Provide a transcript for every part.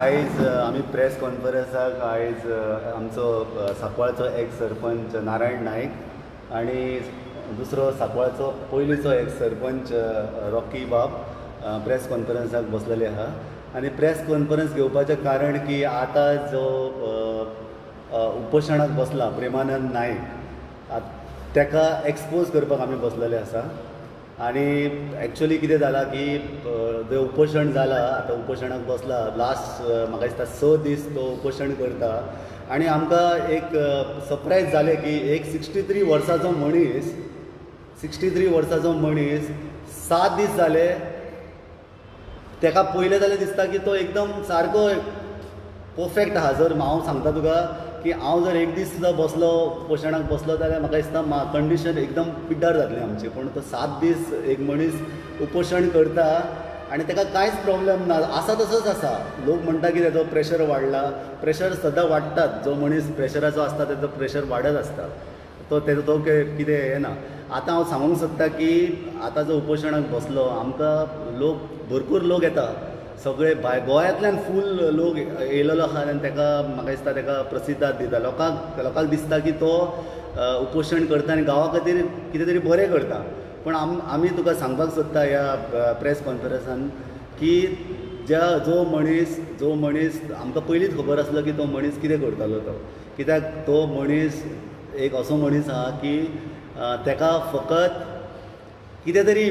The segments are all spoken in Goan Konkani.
आयज आमी प्रेस कॉन्फरन्साक आयज आमचो सांकवाळचो एक्स सरपंच नारायण नायक आनी दुसरो सांकवाळचो पयलींचो एक्स सरपंच रॉकी बाब प्रेस कॉन्फरन्साक बसलेले आहा. आनी प्रेस कॉन्फरन्स घेवपाचें कारण की आतां जो उपोशणाक बसला प्रेमानंद नायक ताका एक्सपोज करपाक आमी बसलेले आसा. आनी एक्चुअली कितें जालां की जें उपोशण जालां, आतां उपोशणाक बसला लास्ट म्हाका दिसता 6 दीस तो उपोशण करता. आनी आमकां एक सरप्रायज जालें की एक 63 वर्सांचो मनीस, 63 वर्सांचो मनीस 7 दीस जाले ताका पयलें जाल्यार दिसता की तो एकदम सारको परफेक्ट आहा. जर हांव सांगता तुका की हांव जर एक दीस सुद्दां बसलो उपोशणाक बसलो जाल्यार म्हाका दिसता कंडिशन एकदम पिड्ड्यार जातली आमची. पूण तो 7 दीस एक मनीस उपोशण करता आनी ताका कांयच प्रॉब्लम ना, आसा तसोच आसा. लोक म्हणटा की ताचो प्रेशर वाडला, प्रेशर सदां वाडटात. जो मनीस प्रेशराचो आसता ताचो प्रेशर वाडत आसता, तो तेजो तो कितें हें ना. आतां हांव सांगूंक सोदता की आतां जो उपोशणाक बसलो आमकां लोक भरपूर लोक येता, सगळे भायर गोंयांतल्यान फूल लोक येयलेलो आहा आनी ताका म्हाका दिसता ताका प्रसिद्धाद दिता. लोकांक लोकांक दिसता की तो उपोशण करता आनी गांवा खातीर कितें तरी बरें करता. पूण आमी तुका सांगपाक सोदता ह्या प्रेस कॉन्फरन्सान की ज्या जो मनीस आमकां पयलींच खबर आसलो की तो मनीस कितें करतालो तो, कित्याक तो मनीस एक असो मनीस आहा की ताका फकत कितें तरी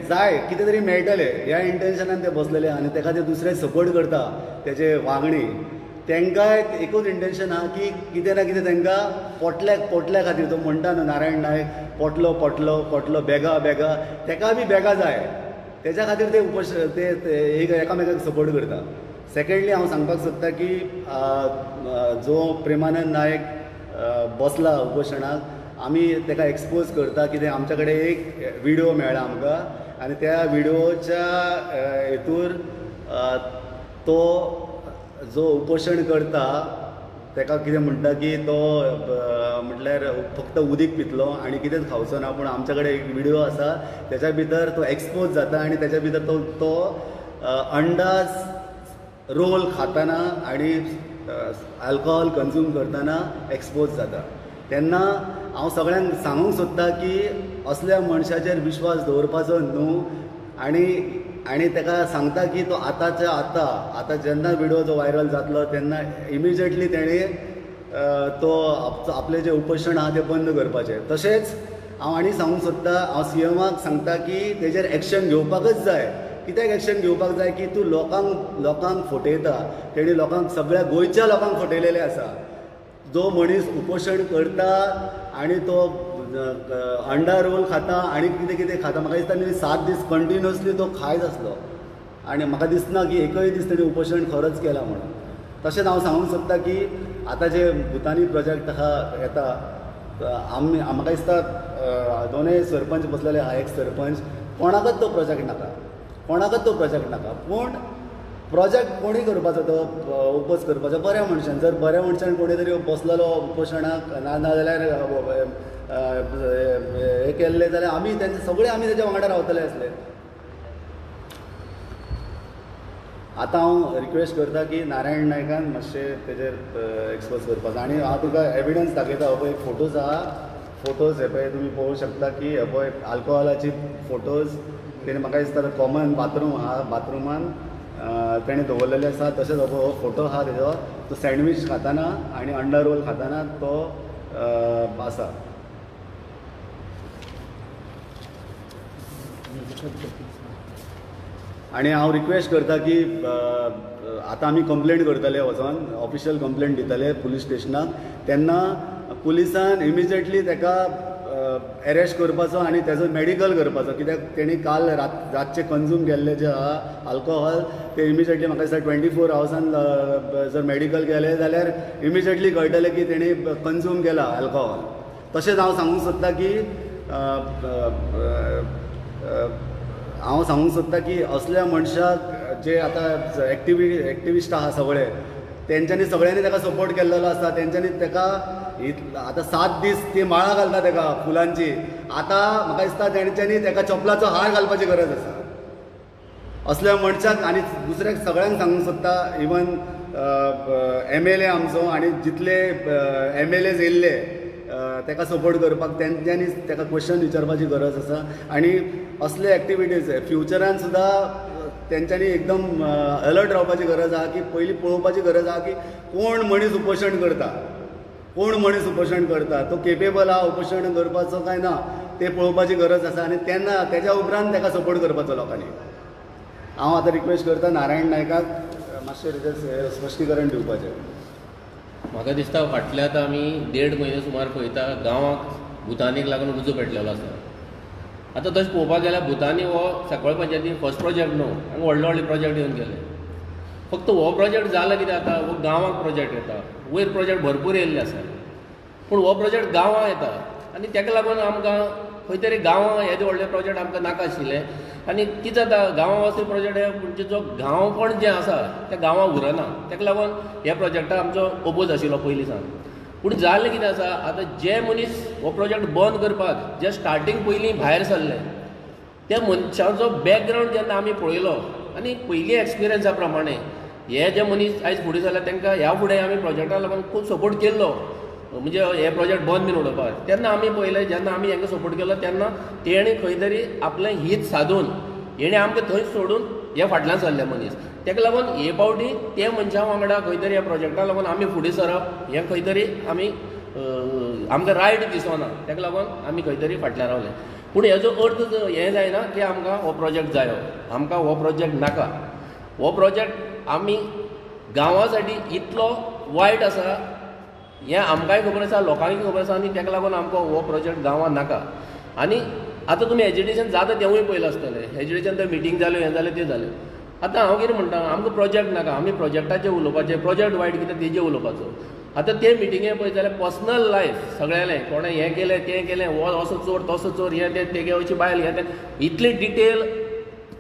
जाय, कितें तरी मेळटलें ह्या इंटेन्शनान ते बसलेले आनी ताका ते दुसरे सपोर्ट करता. तेजे वागणी तांकांय एकूच इंटेन्शन आहा की कितें ना कितें तांकां पोटल्या खातीर. तो म्हणटा न्हू नारायण नायक पोटलो पोटलो पोटलो बेगा बेगा, ताका बी बेगा जाय, तेज्या खातीर ते ते एकामेकांक सपोर्ट करता. सेकेंडली हांव सांगपाक सोदता की जो प्रेमानंद नायक बसला उपोशणाक आमी ताका एक्सपोज करता. कितें आमच्या कडेन एक विडियो मेळ्ळा आमकां आनी त्या विडियोच्या हेतूर तो जो उपोशण करता ताका कितें म्हणटा की तो म्हटल्यार फक्त उदीक पितलो आनी कितेंच खावचो ना. पूण आमच्या कडेन एक विडियो आसा तेच्या भितर तो एक्सपोज जाता आनी तेच्या भितर तो तो अंडाज रोल खाताना आनी अल्कोहोल कंज्यूम करतना एक्सपोज जाता. तेन्ना हांव सगळ्यांक सांगूंक सोदता की असल्या मनशाचेर विश्वास दवरपाचो न्हू. आनी आनी ताका सांगता की तो आतांच्या आतां आतां जेन्ना विडियो जो वायरल जातलो तेन्ना इमिजिएटली तेणें तो आपलें जें उपोशण आहा तें बंद करपाचें. तशेंच हांव आनी सांगूंक सोदता, हांव सीएमाक सांगता की तेजेर एक्शन घेवपाकच जाय. कित्याक एक्शन घेवपाक जाय की तूं लोकांक लोकांक फटयता. तेणी लोकांक सगळ्या गोंयच्या लोकांक फटयलेलें आसा. जो मनीस उपोशण करता आनी तो अंडा रोल खाता आनी कितें कितें खाता, म्हाका दिसता न्ही 7 दीस कंटिन्युअसली तो खायत आसलो आनी म्हाका दिसना की एकय दीस तेणी उपोशण खरोच केला म्हणून. तशेंच हांव सांगूंक सोदता की आतां जे भुतानी प्रोजेक्ट आहा येता, आमी म्हाका दिसता दोनूय सरपंच बसलेले आहा, एक सरपंच कोणाकच तो प्रोजेक्ट नाका, कोणाकच तो प्रोजेक्ट नाका. पूण प्रोजेक्ट कोणी करपाचो तो ओपोज करपाचो बऱ्या मनशान. जर बऱ्या मनशान कोणी तरी बसलेलो उपोशणाक ना जाल्यार हें केल्लें जाल्यार आमी तेंचे सगळे आमी तेच्या वांगडा रावतले आसले. आतां हांव रिक्वेस्ट करता की नारायण नायकान मातशें तेजेर एक्सपोज करपाचो. आनी हांव तुका एविडन्स दाखयता. हो पळय फोटोज आहा, फोटोज हे पळय तुमी पळोवंक शकता की हे पळय आल्कोहोलाची फोटोज तेणें म्हाका दिसता कॉमन बाथरूम आहा, बाथरुमान तेणें दवरलेले आसा. तशेंच हो फोटो आहा तेजो, तो सँडवीच खाताना आनी अंडा रोल खाताना तो आसा. आनी हांव रिक्वेस्ट करता की आतां आमी कंप्लेंट करतले, वचोन ऑफिशियल कंप्लेंट दितले पुलीस स्टेशनाक. तेन्ना पुलिसान इमिजिएटली ताका एरेस्ट करपाचो आनी तेजो मेडिकल करपाचो. कित्याक तेणी काल रातचें कंज्यूम केल्लें जें आहा अल्कोहोल तें इमिजिएटली म्हाका दिसता 24 आवर्सान जर मेडिकल केलें जाल्यार इमिजिएटली कळटलें की तेणी कंज्यूम केला अल्कोहोल. तशेंच हांव सांगूंक सोदता की हांव सांगूंक सोदता की असल्या मनशाक जे आतां एक्टिविस्ट आहा सगळे तेंच्यांनी सगळ्यांनी ताका सपोर्ट केल्लो आसा. तेंच्यांनी ताका आतां 7 दीस ती माळा घालता ताका फुलांची. आतां म्हाका दिसता तेंच्यांनी ताका चपलाचो हार घालपाची गरज आसा. असल्या मनशाक आनी दुसऱ्याक सगळ्यांक सांगूंक सोदता, इवन MLA आमचो आनी जितले MLAs येयल्ले ताका सपोर्ट करपाक तेंच्यांनी ताका क्वेश्चन विचारपाची गरज आसा. आनी असले एक्टिविटीज फ्युचरान सुद्दां तेंच्यांनी एकदम अलर्ट रावपाची गरज आहा की पयलीं पळोवपाची गरज आहा की कोण मनीस उपोशण करता, कोण मनीस उपोशण करता, तो केपेबल आहा उपोशण करपाचो काय ना तें पळोवपाची गरज आसा. आनी तेन्ना तेज्या उपरांत ताका सपोर्ट करपाचो लोकांनी. हांव आतां रिक्वेस्ट करता नारायण नायकाक मातशें तेजेर स्पश्टीकरण दिवपाचें. म्हाका दिसता फाटल्या आतां आमी 1.5 म्हयने सुमार पळयता गांवाक भुतानीक लागून उजो पेटलेलो आसा. आतां तशें पळोवपाक गेल्यार भुतानी हो सांकवाळ पंचायतीन फर्स्ट प्रोजेक्ट न्हू, हांगा व्हडले व्हडले प्रोजेक्ट येवन गेले. फक्त हो प्रोजेक्ट जाला कितें आतां हो गांवाक प्रोजेक्ट येता, वयर प्रोजेक्ट भरपूर येयल्ले आसा, पूण हो प्रोजेक्ट गांवांक येता आनी ताका लागून आमकां खंय तरी गांवां येदे व्हडले प्रोजेक्ट आमकां नाका आशिल्ले. आनी कितें जाता गांवां वचपी प्रोजेक्ट हे म्हणजे जो गांवपण जें आसा तें गांवां उरना, ताका लागून ह्या प्रोजेक्टाक आमचो ओपोज आशिल्लो पयलीं सावन. पूण जालें कितें आसा आतां जे मनीस हो प्रोजेक्ट बंद करपाक जे स्टार्टींग पयलीं भायर सरले त्या मनशांचो बॅकग्रावंड जेन्ना आमी पळयलो आनी पयलीं एक्सपिरियन्सा प्रमाणे हे जे मनीस आयज फुडें सरले तांकां ह्या फुडें आमी प्रोजेक्टाक लागून खूब सपोर्ट केल्लो, म्हणजे हे प्रोजेक्ट बंद बीन उडोवपाक. तेन्ना आमी पळयलें जेन्ना आमी हांकां सपोर्ट केलो तेन्ना तेणी खंय तरी आपलें हीत सादून हेणें आमकां थंय सोडून हे फाटल्यान सरले मनीस. ताका लागून हे फावटी ते मनशां वांगडा खंय तरी ह्या प्रोजेक्टाक लागून आमी फुडें सरप हें खंय तरी आमी आमकां रायट दिसना, ताका लागून आमी खंय तरी फाटल्यान रावले. पूण हेजो अर्थ हें जायना की आमकां हो प्रोजेक्ट जायो, आमकां हो प्रोजेक्ट नाका. हो प्रोजेक्ट आमी गांवा साठी इतलो वायट आसा हें आमकांय खबर आसा, लोकांकय खबर आसा, आनी ताका लागून आमकां हो प्रोजेक्ट गांवांत नाका. आनी आतां तुमी एजिटेशन जाता तेंवूय पळयलां आसतलें, एजिटेशन तर मिटींग जाल्यो, हें जालें तें जालें. आतां हांव कितें म्हणटा, आमकां प्रोजेक्ट नाका, आमी प्रोजेक्टाचेर उलोवपाचें, प्रोजेक्ट वायट कितें तेजेर उलोवपाचो. आतां ते मिटिंगे पळयत जाल्यार पर्सनल लायफ सगळ्यांलें, कोणें हें केलें तें केलें, हो असो चोर तसो चोर, हें तें, तेगे अशी बायल, हें तें, इतली डिटेल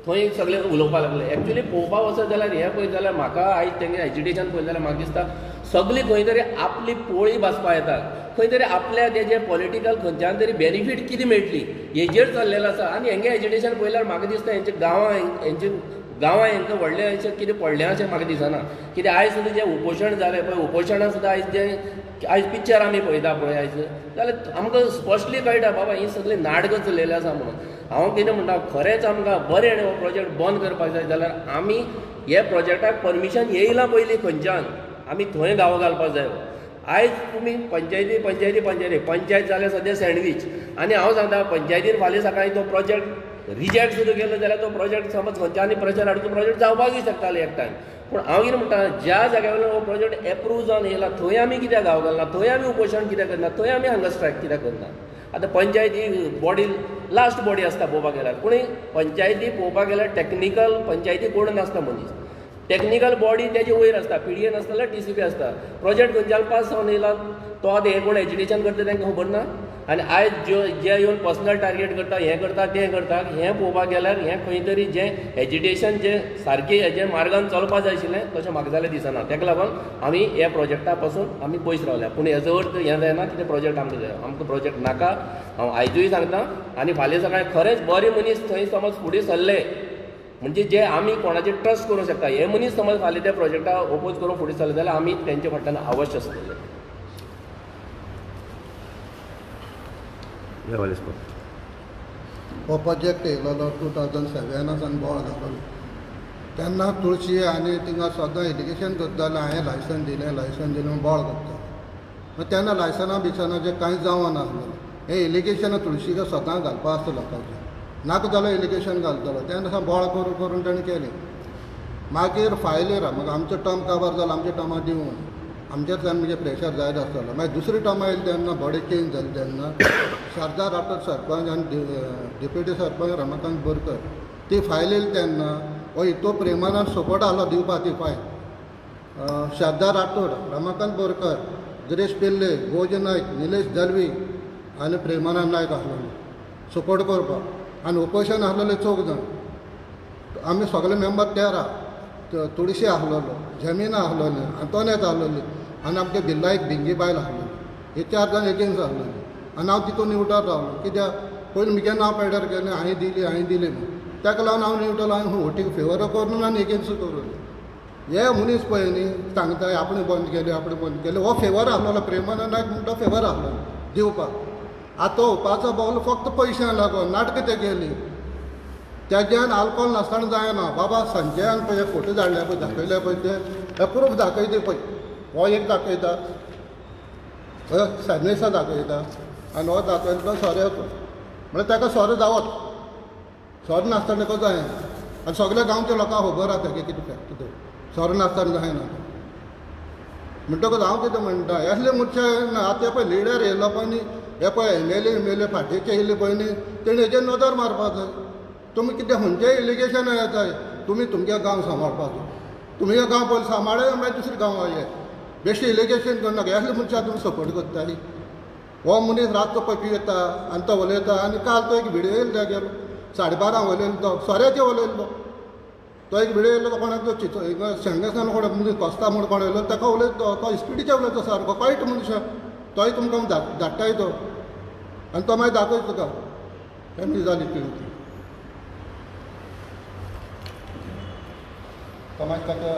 थंय सगळें उलोवपाक लागले. एक्चुली पळोवपाक वचत जाल्यार हें पळयत जाल्यार म्हाका आयज तेंगे एजिटेशन पळयत जाल्यार म्हाका दिसता सगळीं खंय तरी आपली पोळी भाजपा येता, खंय तरी आपल्या तेजें पॉलिटिकल खंयच्यान तरी बेनिफीट कितें मेळटली हेजेर चल्लेलें आसा. आनी हेंगे एजिटेशन पळयल्यार म्हाका दिसता हेंच्या गांवां हेंचे गांवां हेंकां व्हडलें अशें कितें पडलें अशें म्हाका दिसना. कित्याक आयज सुद्दां जें उपोशण जालें पळय, उपोशणां सुद्दां आयज जें आयज पिक्चर आमी पळयता पळय आयज जाल्यार आमकां स्पश्टली कळटा बाबा हीं सगळीं नाटकां चलयल्लीं आसा म्हणून. हांव कितें म्हणटा, खरेंच आमकां बरें हो प्रोजेक्ट बंद करपाक जाय जाल्यार आमी हे प्रोजेक्टाक परमिशन येयलां पयलीं खंयच्यान आमी थंय गांव घालपाक जाय. आयज तुमी पंचायती पंचायती पंचायती पंचायत जाल्या सद्या सँडवीच. आनी हांव सांगता पंचायतीन फाल्यां सकाळीं तो प्रोजेक्ट रिजेक्ट सुद्दां केलो जाल्यार तो प्रोजेक्ट समज खंयच्यानी प्रेशर हाडून तो प्रोजेक्ट जावपाकूय शकतालो एक टायम. पूण हांव कितें म्हणटा, ज्या जाग्या वयल्यान हो प्रोजेक्ट एप्रूव जावन येयला थंय आमी कित्याक गांव घालना, थंय आमी उपोशण कित्याक करना, थंय आमी हंगर स्ट्रायक कित्याक करना. आतां पंचायत ही बॉडी लास्ट बॉडी आसता पळोवपाक गेल्यार, पूण पंचायती पळोवपाक गेल्यार टॅक्निकल पंचायती कोण नासता मनीस, टॅक्निकल बॉडी तेजे वयर आसता, PDA नासता जाल्यार TCP आसता. प्रोजेक्ट खंयच्यान पास जावन येयला तो आतां हे कोण एजिटेशन करता तांकां खबर ना. आनी आयज ज्यो जे येवन पर्सनल टार्गेट करता, हें करता तें करता, हें पळोवपाक गेल्यार हें खंय तरी जें एजिटेशन जें सारकें हेजें मार्गान चलपा जाय आशिल्लें तशें म्हाका जाल्यार दिसना. ताका लागून आमी ह्या प्रोजेक्टा पासून आमी पयस रावल्या. पूण हेजो अर्थ हें जायना की ते प्रोजेक्ट आमकां जाय, आमकां प्रोजेक्ट नाका. हांव आयजूय सांगता आनी फाल्यां सकाळीं खरेंच बरे मनीस थंय समज फुडें सरले म्हणजे जे आमी कोणाचेर ट्रस्ट करूंक शकता हे मनीस समज फाल्यां त्या प्रोजेक्टाक ओपोज करून फुडें सरले जाल्यार आमी तेंच्या फाटल्यान अवश्य आसतले. हो प्रोजेक्ट येयलेलो 2007 सावन बोवाळ जालोलो तेन्ना तुळशी आनी थिंगा सदां एजुकेशन करताले. हांवें लायसन दिलें, लायसन दिलें बोवाळ करताले. मागीर तेन्ना लायसनां बिसनाचें कांयच जावनासलें. हें एलिगेशन तुळशीक सदां घालपा आसता लोकांचें, नाका जाल्यार एलिगेशन घालतालो. तेन्ना सावन बोवाळ करून करून ताणें केलें. मागीर फायलीर मागीर आमचो टर्म काबार जालो, आमच्या टर्मा दिवन आमचेर तेन्ना म्हणजे प्रेशर जायत आसतालो. मागीर दुसरी टर्मा येयली तेन्ना बॉडी चेंज जाली तेन्ना शारदा राठोड सरपंच आनी डेप्युटी सरपंच रमाकांत बोरकर ती फायल येयली तेन्ना हो इतलो प्रेमानान सपोर्ट आहलो दिवपा ती फायल. शारदा राठोड, रमाकांत बोरकर, गिरीश पिल्ले, गोज नायक, निलेश दलवी आनी प्रेमानंद नायक आहलोले सपोर्ट करपाक. आनी उपोशण आहलोले चौग जाण, आमी सगळे मेंबर 13, तुळशी आहलोलो, जमीन आहलोली, आंतोनेत आहलोली आनी आमगे बिल्ला एक भिंगी बायल आहलोली. हे 4 जाण एगेन्स्ट आहलोली. आनी हांव तितून निवडत रावलो कित्याक पयलीं म्हगेलें नांव पेडर केलें, हांवें दिली हांवें दिली म्हूण. ताका लागून हांव न्यूट्रल, हांवें वोटींग फेवर करूं आनी एगेन्स्ट करूं. हे मनीस पळय न्ही सांगता आपणें बंद केले, आपणें बंद केले. हो फेवर आसलेलो, प्रेमानंद नायक म्हणटा फेवर आसलो दिवपाक. आतां तो उपाचो बोगलो फक्त पयशां लागून नाटकां ते केली. तेज्यान आल्कोहोल नासतना जायना बाबा. संजयान पळय फोटो धाडले पळय, दाखयले पळय, ते प्रूफ दाखयता पळय. हो एक दाखयता, सानेसा दाखयता आनी हो दाखयता सोऱ्याचो. म्हळ्यार ताका सोरो जावत, सोरो नासतना ताका जायना. आनी सगल्या गांवच्या लोकांक खबर आसा तेगे कितें फॅक्ट तो, सोरो नासतना जायना. म्हणटकच हांव कितें म्हणटा, असले मनशां आतां पळय लिडर येयलो पळय न्ही, हे पळय एम एल ए फाटीचे येयले पळय न्ही, तेणी हेजेर नदर मारपाक जाय. तुमी कितें खंयचेय इलिगेशन येताय, तुमी तुमगे गांव सांबाळपाचो, तुमगे गांव पयलीं सांबाळ, मागीर दुसरे गांवां ये. बेश्टें इलिगेशन करनाका. असले मनशाक तुमी सपोर्ट करताली. हो मनीस रातचो पळय पियेता आनी तो उलयता. आनी काल तो एक व्हिडियो येयलो तेगेलो, 12:30 उलयलो तो, सोऱ्याचेर उलयल्लो तो. एक व्हिडियो येयलो, कोणाक तो चितो शेंगेसान कोण मनीस कोस्ता म्हूण कोण येयलो, ताका उलयता तो. तो इस्पिडीचेर उलयता सारको, वायट मनीस. तोय तुमकां धाडटाय तो आनी तो मागीर दाखयता तुका फॅमिली जाली ती. तो मागीर ताका